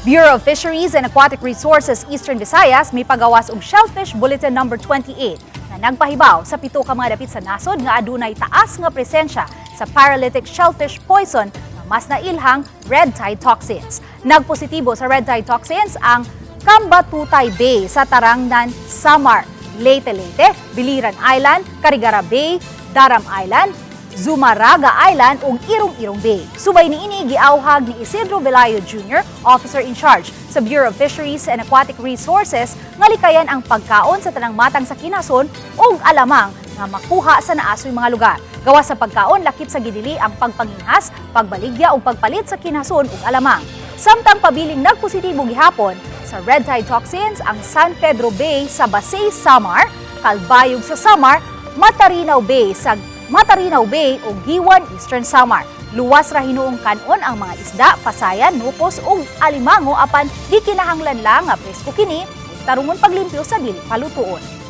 Bureau of Fisheries and Aquatic Resources Eastern Visayas mipagawas og Shellfish Bulletin Number 28 na nagpahibaw sa pito ka mga dapit sa nasod nga adunay taas nga presensya sa paralytic shellfish poison nga mas nailhang red tide toxins. Nagpositibo sa red tide toxins ang Cambatutay Bay sa Tarangnan, Samar, Leyte Leyte, Biliran Island, Carigara Bay, Daram Island, Zumarraga Island ug Irong-Irong Bay. Subay niini, giawhag ni Isidro Velayo Jr., Officer in Charge sa Bureau of Fisheries and Aquatic Resources, nga likayan ang pagkaon sa tanang matang sa kinason ug alamang nga makuha sa naasoy mga lugar. Gawas sa pagkaon, lakip sa gidili ang pagpanginhas, pagbaligya ug pagpalit sa kinason ug alamang. Samtang pabiling nagpositibo gihapon sa red tide toxins ang San Pedro Bay sa Basey, Samar, Calbayog sa Samar, Matarinaw Bay sa Matarinaw Bay ug Guiuan, Eastern Samar. Luwas ra hinuong kan-on ang mga isda, pasayan, nukos ug alimango, apan gikinahanglan lang nga presko kini ug tarungon paglimpyo sa dili palutuon.